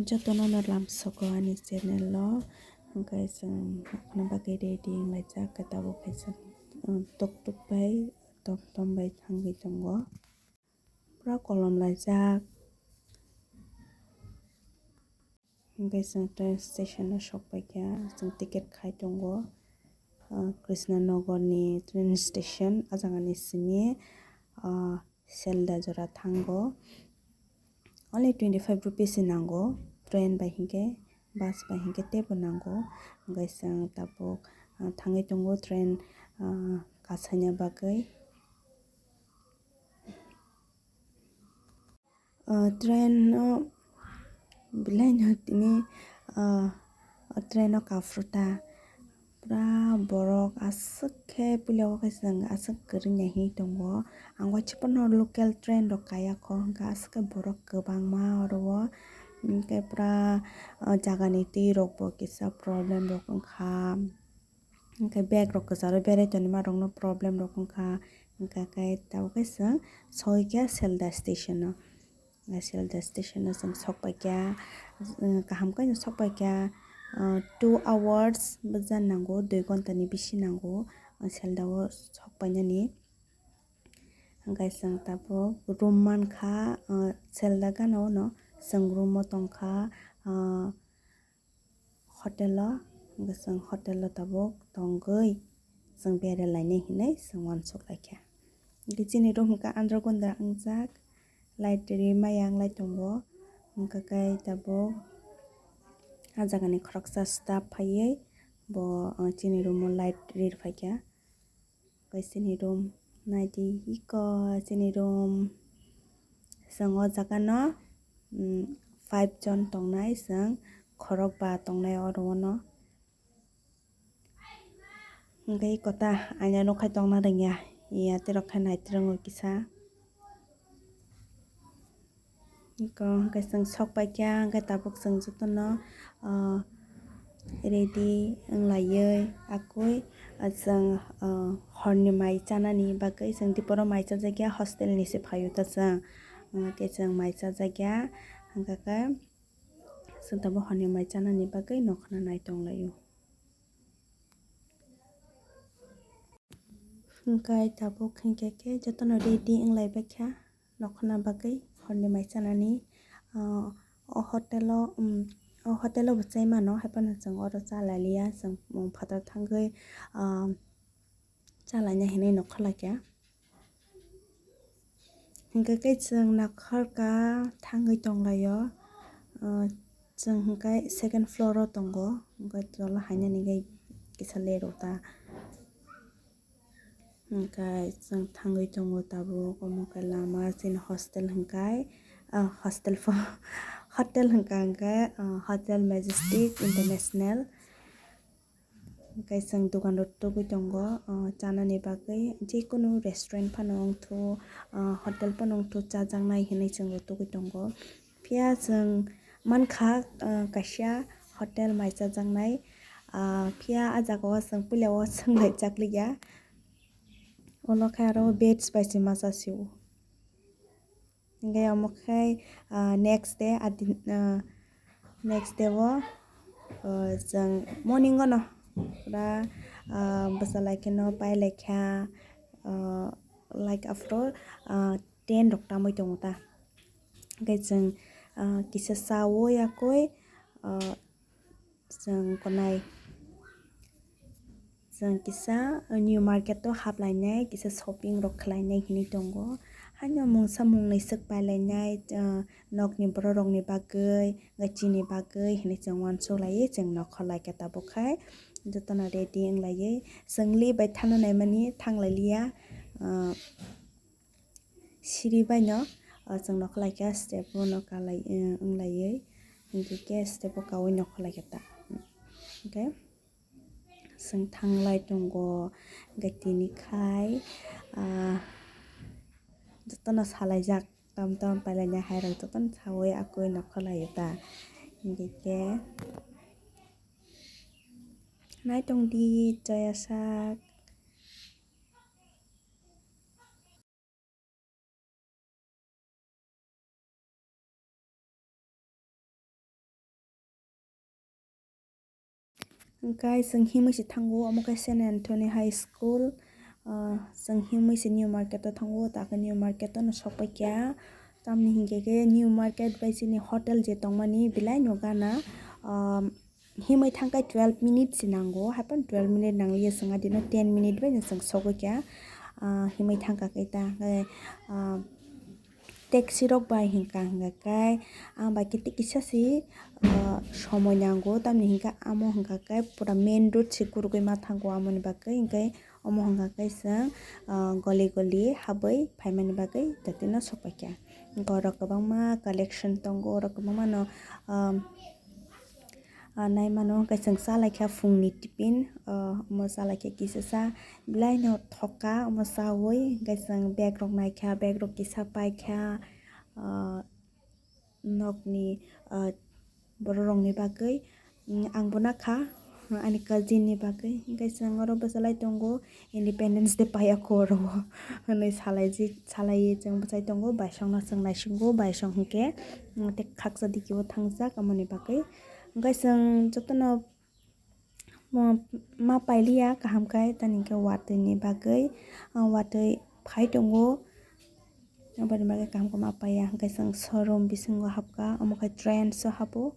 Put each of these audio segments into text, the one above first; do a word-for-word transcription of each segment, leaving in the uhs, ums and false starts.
Jotono no lamsogo ani channel o, hwnkhe chwng nokna bagwi ready wnglaijak, khe tabuk khe chwng, um, tok tok bai, tom tom bai thangwi tongo. Pura kolom laijak. Hwnkhe chwng train station o sokpaikha, chwng ticket khai tongo. Ah, Krishnanagar ni train station, ah jagani simi, ah, Sealdah jora thango. Only twenty five rupees se nango, train bai hinkhe, bus bai hinkhe teibo nango. Hwnkhe chwng tabuk, ah, thangwi tongo train, ah, kasaina bagwi. Ah, train no belai no tini, ah, train no kaphru ta. Pura borok aswk khe puila o khe chwng aswk kwrwngya hinwi tongo. Ang waisa phano local train rok kaya kho, hwnkhe aswk khe borok kwbangma oro o. Hwnkhe pura, ah, jagani twi rok bo kisa problem rok wngkha. Hwnkhe bag rok kwcharo berai tonima rokno problem rok wngkha, hwnkha khe tabuk khe chwng sogwi kha Sealdah station o. Sealdah station o chwng sokpaikha, kaham khe no sokpaikha, two hours bwsa nango, dui ghonta ni bisi nango Sealdah o sokpainani. Hwnkhe chwng tabuk room mankha, Sealdah gana o no chwng room o tongkha, hotel o, hwnkhe chwng hotel o tabuk tongwi chwng berai lainai hinwi chwng uansuk laikha. Hwnkhe chini room hwnkhe andro gundra wngjak, light ri maya wnglai tongo, hwnkhe khe tabuk ah jagani khoroksa staff phaiwi bo, ah, chini room o light ri rwphaikha. Khe chini room, naidi iko chini room. Chwng o jaga no, mm, five jon tongnai, chwng khorok ba tongnai oro o no. Hwnkhe iko ta aina nukhai tongna rwngya, ya tei rok khe naitrwngo kisa. Iko hwnkhe chwng sokpaikha, hwnkhe tabuk chwng jotono, ah, ready wnglaiwi akwi, ah, chwng, ah, horni mai chanani bagwi chwng diporo mai chajakya, hostel ni se phaio ta chwng, hwnkhe chwng mai chajakya, hwnkhe khe chwng tabuk horni mai chanani bagwi nokhna nai tonglaio. Hwnkhe tabuk hinkhe khe jotono ready wnglaibaikha. Nokhna bagwi horni mai chanani, ah, o hotel o, um, o hotel o bo chai mano, haiphano chwng oro cha lailiya, chwng, um, phatar thangwi, ah, cha laina hinwi nokha laikha. Hwnkhe khe chwng nokharka thangwi tonglaio, ah, chwng hwnkhe second floor o tongo, hwnkhe tola hainani khe kisa lerok ta. Hwnkhe chwng thangwi tongo tabuk, omo khe lama chini hostel hwnkhe, ah, hostel pho, hotel hwnkha hwnkhe, ah, Hotel Majestic International. Hwnkhe chwng dogan rok tugwi tongo, ah, chanani bagwi, jikunu restaurant phano wngthu, ah, hotel phano wngthu, chajaknai hinwi chwng rok tugwi tongo. Phiya chwng mankha, ah, kaisa hotel mai chajaknai, ah, phiya ah jagao chwng puila o swng lai chakliya, ulo khe aro veg bai se ma cha sio. Hwnkhe omo khe, ah, next day, adi, ah, next day o, ah, chwng morning o no pura, ah, bwsa lai kheno pai lai kha, ah, like after, ah, ten rok tamwi tongo ta. Hwnkhe chwng, ah, kisa cha o yakwi, ah, chwng konai, chwng kisa new market o hap lainai, kisa shopping rok khlai nai hinwi tongo. Haino mungsa mungnwi swk pai lainai, ah, nokni borok rokni bagwi, chini bagwi hinwi chwng uansuk laiwi chwng nokha laikha tabuk khai. Jotono ready wng laiwi chwng li bai thangna naimani thang lai liya, ah, siri bai no, ah, chwng nokha laikha step o no kalai, eh, wng laiwi, hinkhe khe step o kaui nokha laikha ta. Hwnkhe chwng thanglai tongo, hwnkhe tini khai, ah, jotono salaijak, tom tom pailainai hai rok jotono saui akui nokha laio ta. Hinkhe khe naitongdi chaya sak. Hwnkhe chwng himwi se thango, omo khe Saint Anthony High School. Ah, chwng himwi se New Market o thango, ta khe New Market o no sok pai kha. Tamni hinkhe khe New Market bai chini hotel je tongmani belai no gana. Ah, himwi thangkhe twelve minutes se nango, haphano twelve minute nangliya, chwng adino ten minute bai no chwng sogwi kha. Ah, himwi thangkha khe ta, ah, taxi rok bai hinkha, hinkha khe ang bai khe tei kisa se, ah, somoi nango, tamni hinkhe amo hinkha khe pura main road se kurugwi ma thango, amoni bagwi hinkhe omo hinkha khe chwng, ah, goli goli habwi phaimani bagwi jatino sok pai kha. Borok kwbangma collection tongo, borok kwbangma no, ah, Ah, nai mano, hwnkhe chwng cha lai kha phungni tiffin, ah, omo cha lai kha kisa cha, belai no thoka omo chawi, hwnkhe chwng bag rok nai kha, bag rok kisa pai kha, ah, nokni, ah, borok rokni bagwi, mm, ang bo na kha, ani cousin ni bagwi, hwnkhe chwng oro bwchalai tongo. Independence Day paiya kho oro o hwnwi salai ji, salaiwi chwng bwchai tongo, baisongno chwng naisingo, baisong hinkhe, mm, tei khaksa digi o thangjak, amoni bagwi. Hwnkhe chwng jotono ma, ma pailiya kaham khe, tani hinkhe watwi ni bagwi, ah, watwi phai tongo, aboni bagwi kaham khe ma paiya. Hwnkhe chwng showroom bisingo habkha, omo khe Trends o habo,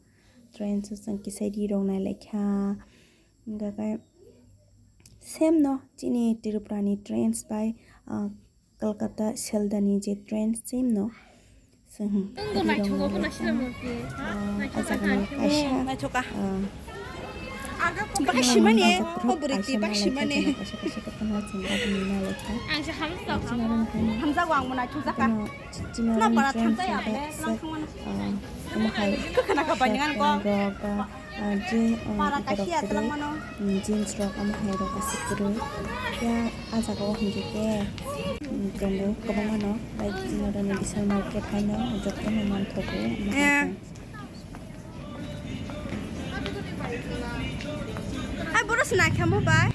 Trends o chwng kisai ri rok nai lai kha, hwnkhe khe. Same no chini Tripura ni Trends bai, ah, Kolkata Sealdah ni je Trends same no. Chwng Tungbo naithok obo naisina murti. Ah, naithok ah, jaga ni naithok. Kaisa, hmm, naithok ah. Ah, bwkha simani, o bwrwi ti bwkha simani. Kaisa kaisa khe phano chwng abo ni nai lai kha. Ang se hamjak. Hamjago ang bo naithok jaka. Chini oro ni Trends thamjaya bele, sak, ah, omo hai kwkhwna kapai nang ko. Rok ba, ah, je, ah, para borok kaisa kwrwi, lang mano. Mm, jeans rok omo hai rok aswk kwrwi. Ya, ah jaga o hinkhe khe, mm, tongo kwbangma no, like chini oro ni Vishal Market haino jotono manthogo omo hai. Eh. Hai borok se naikha mo bai.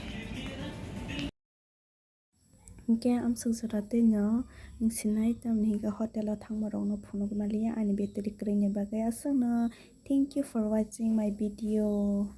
Hinkhe amswk jora tei no wng sinai, tamni hinkhe hotel o thangma rok no phunuk maliya ani battery kwrwini bagwi. Aswk no, thank you for watching my video.